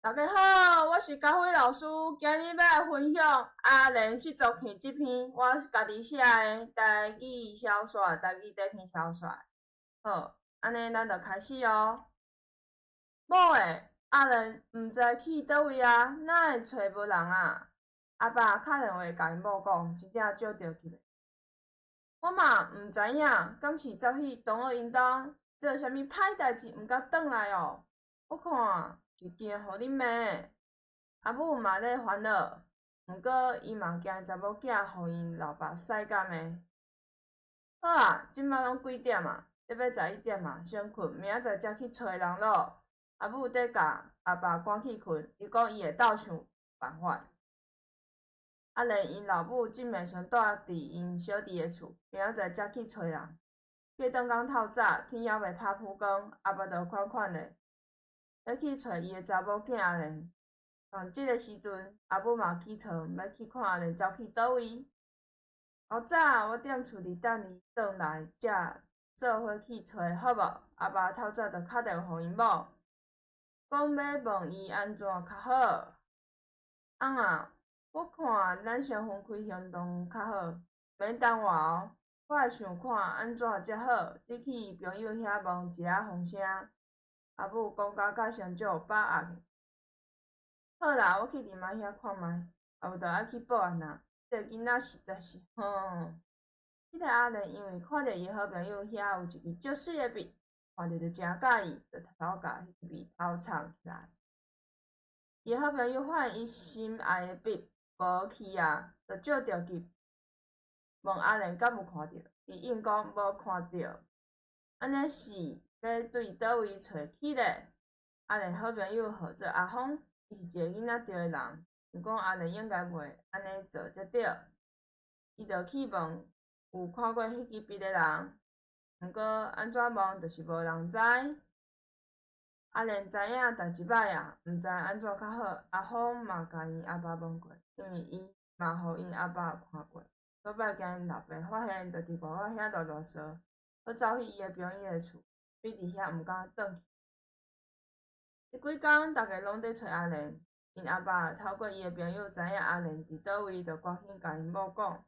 大家好，我是佳慧老師，今日欲來分享阿蓮失足去這篇我家己寫的台語小說，台語短篇小說。好，按呢咱就開始哦。某欸，阿蓮毋知去佗位啊？哪會揣無人啊？阿爸敲電話共𪜶某講，真正足著急的。我嘛毋知影，敢是走去同學𪜶兜做啥物歹代誌，毋敢轉來哦。我看是驚予恁罵。阿母嘛咧煩惱，毋過伊嘛驚查某囝予𪜶老爸使共罵。好啊，這擺攏幾點啊？欲11點啊，先睏，明仔載才去揣人囉。阿母咧共阿爸趕去睏，伊講伊會鬥想辦法。阿蓮𪜶老母這暝先蹛佇𪜶小弟的厝，明仔載才去揣人。過轉工透早，天猶未拍晡光，阿爸就款款的欲去揣伊的查某囝阿蓮。仝這个時陣，阿母嘛起床欲去看阿蓮走去佗位。後早我踮厝裡等你轉來，才做伙去揣好無？阿爸透早就敲電話予𪜶某，講欲問伊按怎較好。翁啊，我看咱先分開行動較好，免等我哦。我會想看按怎才好，你去朋友遐問一下風聲。阿母講甲較像足有把握的。好啦，我去姨媽遐看覓，也有就愛去報案啊。這个囡仔實在是吼。彼个阿蓮因為看著伊的好朋友遐有一支足媠的筆，看著就誠佮意，就偷偷共彼支筆偷藏起來。伊的好朋友發現伊心愛的筆無去啊，就足著急，問阿蓮敢有看著，伊應講無看著。按呢是欲對佗位揣去咧？阿蓮好朋友號做阿峰，伊是一个囡仔著的人，想講阿蓮應該袂按呢做才對。伊就去問有看過彼支筆的人，毋過按怎問就是無人知。阿蓮知影代誌歹啊，毋知按怎較好。阿峰嘛共𪜶阿爸問過，因為伊嘛予𪜶阿爸看過。倒擺驚𪜶老爸發現，就佇外口遐囉囉嗦，閣走去伊的朋友的厝，咇佇遐毋敢轉去。這幾工，逐家攏佇揣阿蓮，𪜶阿爸透過伊的朋友知影阿蓮佇佗位，就趕緊共𪜶某講。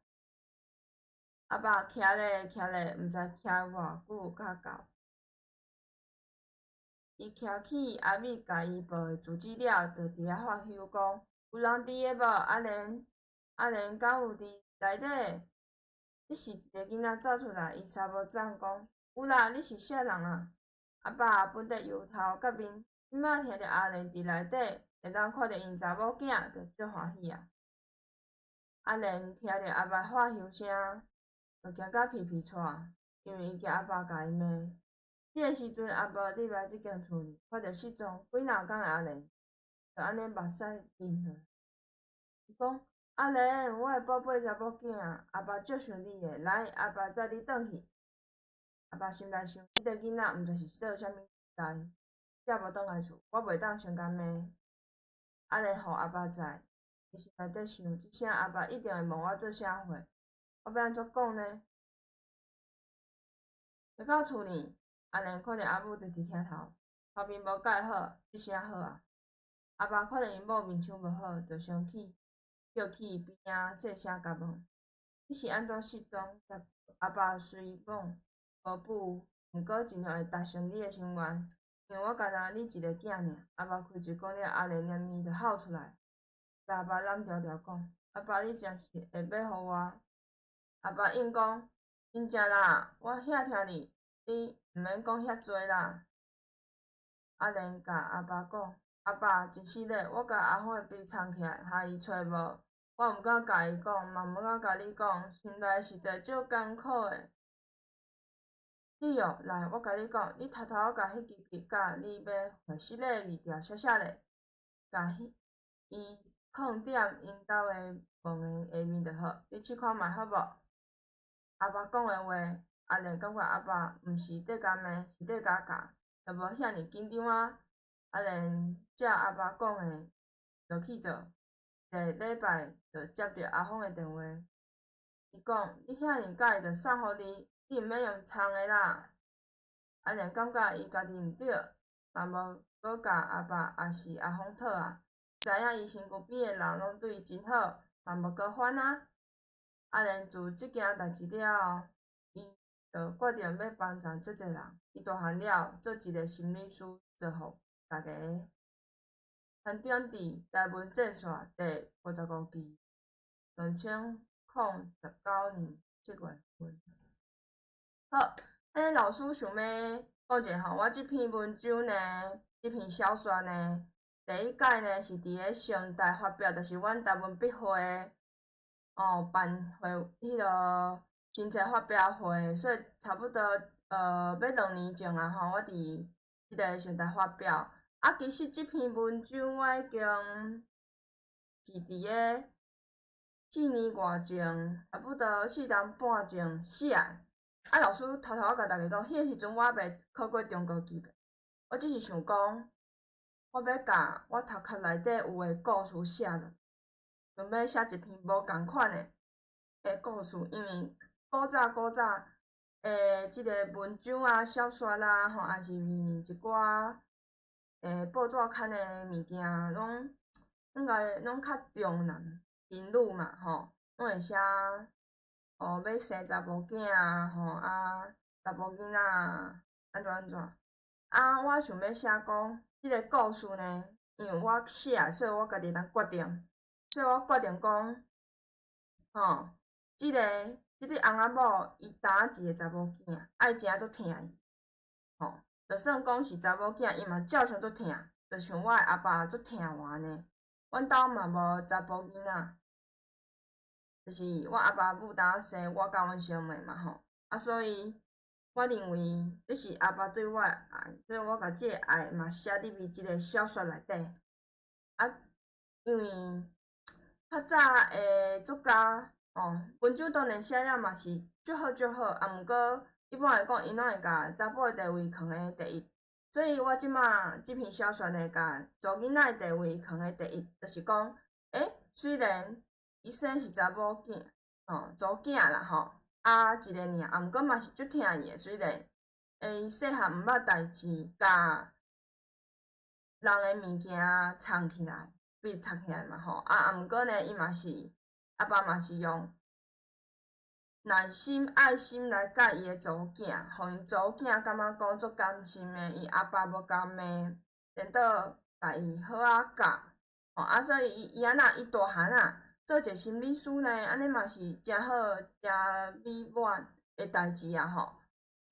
阿爸徛咧徛咧，毋知徛偌久才到。伊徛起阿美共伊報的住址了，就佇遐發吽講：有人佇的無？阿蓮，阿蓮敢有佇內底？這時一个囡仔走出來，伊捎無摠講：有啦，你是啥人啊？阿爸本咧憂頭結面，這擺聽著阿蓮佇內底，會當看著𪜶查某囝，就足歡喜啊！阿蓮聽著阿爸發吽聲，就驚甲皮皮掣，因為伊驚阿爸共伊罵。這个時陣，阿爸入來這間厝裡，看著失蹤幾若工的阿蓮，就按呢目屎流落。伊講：阿蓮，我的寶貝查某囝，阿爸足想你的，來，阿爸載你轉去。阿爸心內想，這个囡仔毋知是做啥物代，才無轉來厝，我袂當先共罵。阿蓮予阿爸載，伊心內底想，這聲阿爸一定會問我做啥貨，我欲按怎講呢？回到厝裡，阿蓮看著阿母坐佇廳頭，頭面無蓋好，這聲好啊！阿爸看著𪜶某面相無好，就先去叫去邊仔細聲共問：你是按怎失蹤？阿爸雖講無母，毋過盡量會達成你的心願，因為我干焦你一个囝爾。阿爸開喙講了，阿蓮連面就哭出來，共阿爸攬牢牢講：阿爸，你真是會欲予我？阿爸應講：真正啦，我遐疼你，你毋免講遐濟啦。阿蓮共阿爸講：阿爸，真失禮，我共阿峰的筆藏起來，予伊揣無，我毋敢共伊講，嘛毋敢共你講，心內實在足艱苦的。你哦，來，我共你講，你偷偷共彼支筆佮你欲回失禮的字條寫寫咧，共彼伊囥踮𪜶兜的門的下面就好，你試看覓好無？阿爸講的話，阿蓮感覺阿爸毋是佇共罵，是佇共教，就無遐爾緊張啊。阿蓮照阿爸講的落去做，一个禮拜就接著阿峰的電話，伊講：你遐爾佮意就送予你，你毋免用藏的啦。阿蓮感覺伊家己毋對，嘛無閣閣共阿爸抑是阿風討啊，知影伊身軀邊的人攏對伊真好，嘛無閣煩啊。阿蓮自這件代誌了後，伊就決定欲幫助足濟人。伊大漢了，做一个心理師，造福大家。刊登佇台文戰線第55期，2019年7月份。好，按呢老師想欲講一下吼，我這篇文章呢，這篇小說呢，第一擺呢是佇咧成大發表，就是阮台文筆會哦辦會彼个新冊發表會，所以差不多欲2年前啊吼，我佇這个成大發表。啊，其實這篇文章我已經是佇咧4年外前，差不多4年半前寫的。啊，老師偷偷仔共大家講，彼個時陣我猶未考過中高級的，我只是想講，我欲共我頭殼內底有的故事寫落，想欲寫一篇無仝款的故事，因為古早古早的這个文章啊、小說啦，吼，抑是一寡報紙刊的物件，攏應該攏較重男輕女嘛，吼，攏會寫哦，欲生查埔囝啊，吼啊，查埔囡仔啊，按怎按怎。啊，我想欲寫講，這个故事呢，因為我寫，所以我家己會當決定，所以我決定講，吼，這个這對翁仔某，伊擔一個查某囝，啊伊真正足疼伊，吼。就算講是查某囝，伊嘛照常足疼，就像我的阿爸足疼我按呢。阮兜嘛無查埔囡仔，就是我阿爸母當生我佮阮小妹嘛吼。啊，所以我認為這是阿爸對我的愛，所以我共這個愛嘛寫入去這个小說內底。啊，因為較早的作家，哦，文章當然寫了嘛是足好足好，啊，毋過一般來講，𪜶攏會共查埔的地位囥佇第一，所以我這馬這篇小說呢，共查某囡仔的地位囥佇第一，就是講，欸，雖然伊生是查某囝，吼，查某囝啦吼，啊，一个爾，啊，毋過嘛是足疼伊的。雖然，伊細漢毋捌代誌，共人的物件藏起來，被藏起來嘛吼，啊，毋過呢，伊嘛是阿爸嘛是用耐心、愛心來教伊的查某囝，予𪜶查某囝感覺講足甘心的，伊阿爸無共罵，顛倒共伊好仔教，吼啊，所以伊伊按怎伊大漢啊，做一个心理師呢，按呢嘛是誠好、誠美滿的代誌啊吼。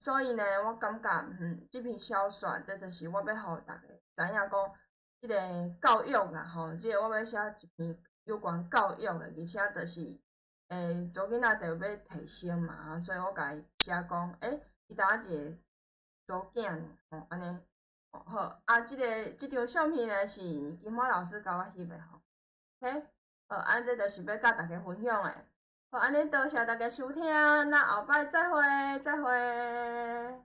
所以呢，我感覺，這篇小說，這就是我欲予大家知影講，這个教育啦吼，這个我欲寫一篇有關教育的，而且就是。查某囡仔地位欲提升嘛，所以我共伊寫講，欸，伊當一个查某囝爾，吼，按呢，好，啊，這个這張相片呢是金花老師共我翕的吼，OK，好，按這就是欲佮大家分享的，好，按呢多謝大家收聽，咱後擺再會，再會。